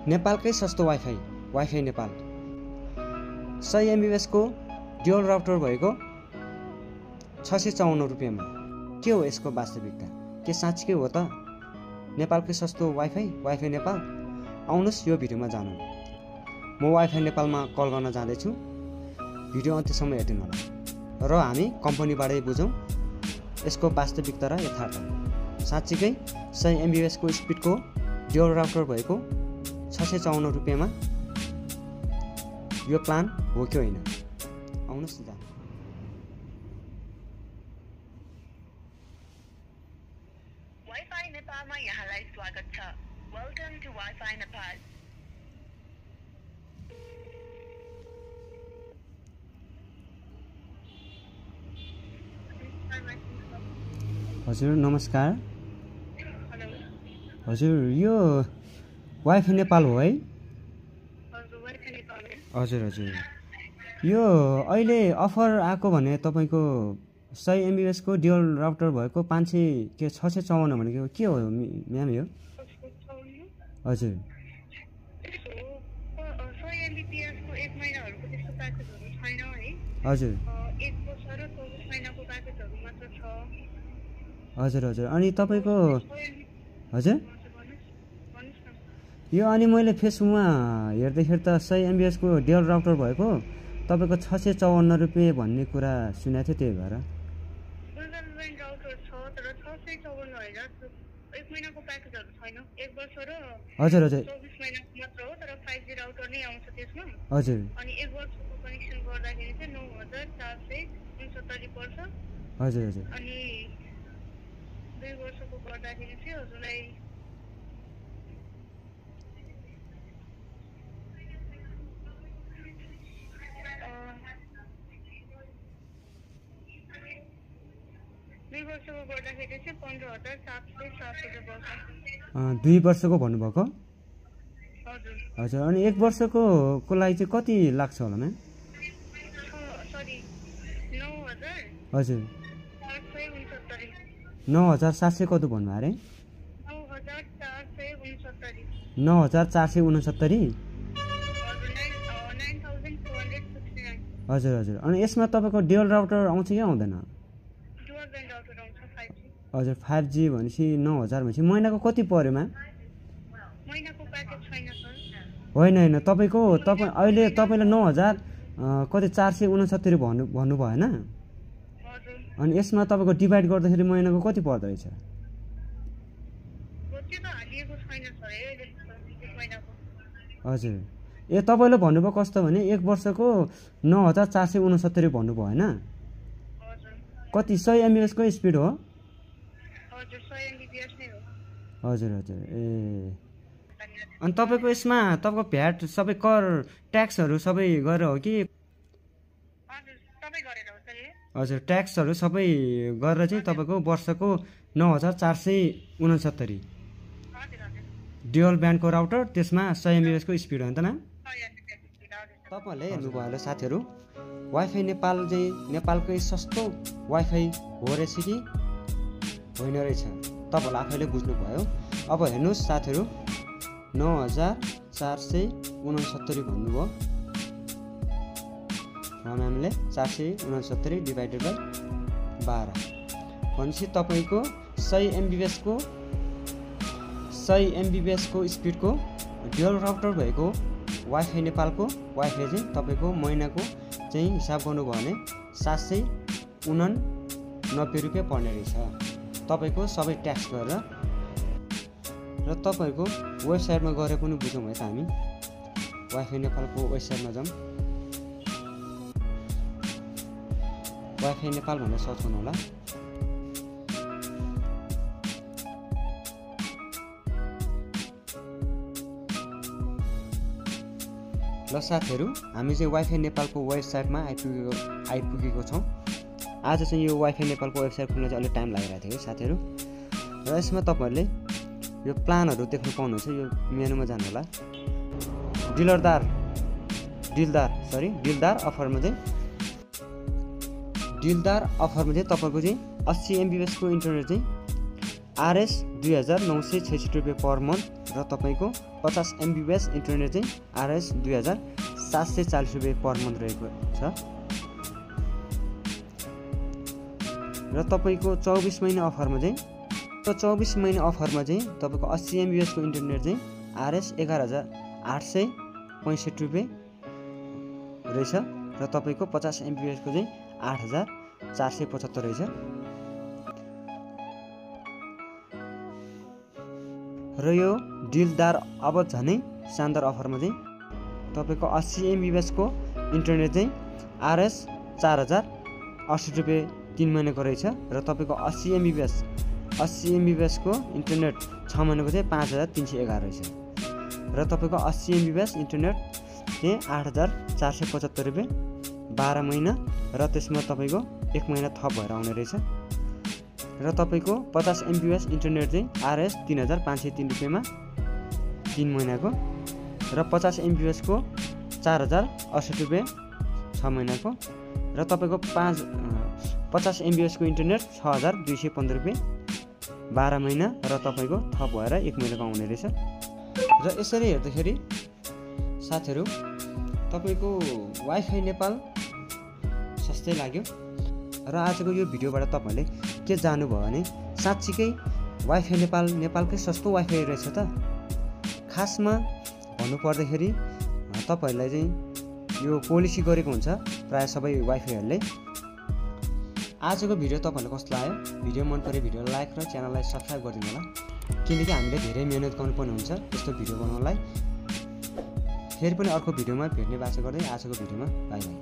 नेपालकै सस्तो wifi wifi Nepal 100 MBPS को ड्युअल राउटर भएको 654 रुपैयाँमा। के हो यसको वास्तविकता? के साँच्चै हो त नेपालकै सस्तो वाइफाई वाइफाई नेपाल? आउनुहोस् यो भिडियोमा जानौँ। म वाइफाई नेपालमा कल गर्न जाँदैछु, भिडियो अन्त्यसम्म हेर्दिनु होला र हामी कम्पनीबाटै बुझौँ यसको वास्तविकता र यथार्थ। साँच्चीकै 100 MBPS को स्पिडको ड्युअल राउटर भएको 654 रुपैयाँमा यो प्लान हो कि होइन? आउनुहोस् न। वाइफाई नेपालमा यहाँलाई स्वागत छ। Welcome to WiFi Nepal. हजुर नमस्कार। हजुर यो वाइफाई नेपाल हो है? हजुर हजुर, यो अहिले अफर आएको भने तपाईँको 100 MBPS को ड्युअल राउटर भएको 654 भनेको के हो म्याम यो? हजुर 100 MBPS को 1 महिनाहरुको त्यस्तो प्याकेजहरु छैन है? हजुर 1 वर्ष र 24 महिनाको प्याकेजहरु मात्र छ। हजुर हजुर, अनि तपाईँको हजुर यो अनि मैले फेसबुकमा हेर्दाखेरि त 100 MBPS को ड्युअल राउटर भएको तपाईँको 654 रुपैयाँ भन्ने कुरा सुनेको थिएँ, त्यही भएर। डुअल राउटर छ तर 654 होइन, 1 महिनाको प्याकेजहरु छैन। 1 वर्ष र हजुर हजुर 24 महिनाको मात्र हो, तर 5G राउटर नै आउँछ त्यसमा। हजुर अनि 1 वर्षको कनेक्सन गर्दाखेरि चाहिँ 9469 पर्छ। हजुर हजुर अनि 2 वर्षको गर्दाखेरि चाहिँ हजुरलाई 2 वर्षको गर्दाखेरि चाहिँ 15,760 पर्छ। 2 वर्षको भन्नुभएको? हजुर हजुर, अनि 1 वर्षको लागि चाहिँ कति लाग्छ होला म्याम? सरी 9,000 हजुर 769 9,700 कति भन्नुभयो अरे? 9,469 9,469। हजुर 9,469। हजुर हजुर, अनि यसमा तपाईँको ड्युअल राउटर आउँछ कि आउँदैन? डुअल ब्यान्ड राउटर आउँछ 5G। हजुर 5G भनेपछि 9,000 भनेपछि महिनाको कति पर्यो म्याम? महिनाको प्याकेज छैन सर। होइन होइन, तपाईँ अहिले तपाईँले 9,000 कति 469 भन्नु भएन? हजुर अनि यसमा तपाईँको डिभाइड गर्दाखेरि महिनाको कति पर्दो रहेछ? त्यो त हालिएको छैन सर अहिले 1 महिनाको। हजुर, ए तपाईँले भन्नुभयो कस्तो भने 1 वर्षको 9,469 भन्नुभयो होइन? हजुर कति 100 MBPS को स्पिड हो? हजुर 100 MBPS नै हो। हजुर हजुर, ए अनि तपाईँको यसमा तपाईँको भ्याट सबै कर ट्याक्सहरू सबै गरेर हो कि? हजुर सबै गरेर हो सर। हजुर ट्याक्सहरू सबै गरेर चाहिँ तपाईँको वर्षको 9,469। हजुर हजुर ड्युअल ब्यान्डको राउटर, त्यसमा 100 MBPS को स्पिड हो नि त म्याम? 100 MBPS speed. हजुर तपाईँहरूले हेर्नुभयो होला साथीहरू, वाइफाई नेपाल चाहिँ नेपालकै सस्तो वाइफाई हो रहेछ कि होइन रहेछ तपाईँहरूले आफैले बुझ्नुभयो। अब हेर्नुहोस् साथीहरू, 9,469 भन्नुभयो म्यामले। 469 डिभाइडेड बाई 12 भनेपछि तपाईँको 100 MBPS को स्पिडको ड्युअल राउटर भएको वाइफाई नेपालको वाइफाई चाहिँ तपाईँको महिनाको चाहिँ हिसाब गर्नुभयो भने 789 रुपैयाँ पर्ने रहेछ तपाईँको सबै ट्याक्स गरेर। र तपाईँको वेबसाइटमा गएर पनि बुझौँ है त हामी। वाइफाई नेपालको वेबसाइटमा जाउँ, वाइफाई नेपाल भनेर सर्च गर्नु होला। ल साथीहरू, हामी चाहिँ वाइफाई नेपालको वेबसाइटमा आइपुगेको छौँ। आज चाहिँ यो वाइफाई नेपालको वेबसाइट खोल्न चाहिँ अलिक टाइम लागिरहेको थियो है साथीहरू। र यसमा तपाईँहरूले यो प्लानहरू देख्न पाउनुहुन्छ। यो मेनुमा जानु होला। डिलदार अफरमा चाहिँ तपाईँको चाहिँ 80 MBPS को इन्टरनेट चाहिँ RS 2966 रुपियाँ पर मन्थ र तपाईँको 50 MBPS इन्टरनेट चाहिँ RS 2740 रुपियाँ पर मन्थ रहेको छ र तपाईँको 24 महिना अफरमा चाहिँ तपाईँको 80 MBPS को इन्टरनेट चाहिँ RS 11865 रुपियाँ रहेछ र तपाईँको 50 MBPS को चाहिँ 8475 रहेछ र यो डिलदार अब झनै शानदार अफरमा चाहिँ तपाईँको 80 MBPS को इन्टरनेट चाहिँ RS 4068 रुपियाँ 3 महिनाको रहेछ र तपाईँको 80 MBPS को इन्टरनेट 6 महिनाको चाहिँ 5311 रहेछ र तपाईँको 80 MBPS इन्टरनेट चाहिँ 8475 रुपियाँ 12 महिना र त्यसमा तपाईँको 1 महिना थप भएर आउने रहेछ र तपाईँको 50 MBPS इन्टरनेट चाहिँ RS 3503 रुपियाँमा 3 महिनाको र 50 MBPS को 4068 रुपियाँ 6 महिनाको र तपाईँको 50 MBPS को इन्टरनेट 6215 रुपियाँ 12 महिना र तपाईँको थप भएर 1 महिनाको आउने रहेछ र यसरी हेर्दाखेरि साथीहरू तपाईँको वाइफाई नेपाल सस्तै लाग्यो र आजको यो भिडियोबाट तपाईँहरूले के जान्नुभयो भने साँच्चीकै वाइफाई नेपालकै सस्तो वाइफाई रहेछ त। खासमा भन्नुपर्दाखेरि तपाईँहरूलाई चाहिँ यो पोलिसी गरेको हुन्छ प्रायः सबै वाइफाईहरूले। आजको भिडियो तपाईँहरूलाई कस्तो लाग्यो? भिडियो मन पऱ्यो भिडियोलाई लाइक र च्यानललाई सब्सक्राइब गरिदिनु होला, किनकि हामीले धेरै मेहनत गर्नुपर्ने हुन्छ यस्तो भिडियो बनाउनलाई। फेरि पनि अर्को भिडियोमा भेट्ने बाचा गर्दै आजको भिडियोमा बाई बाई।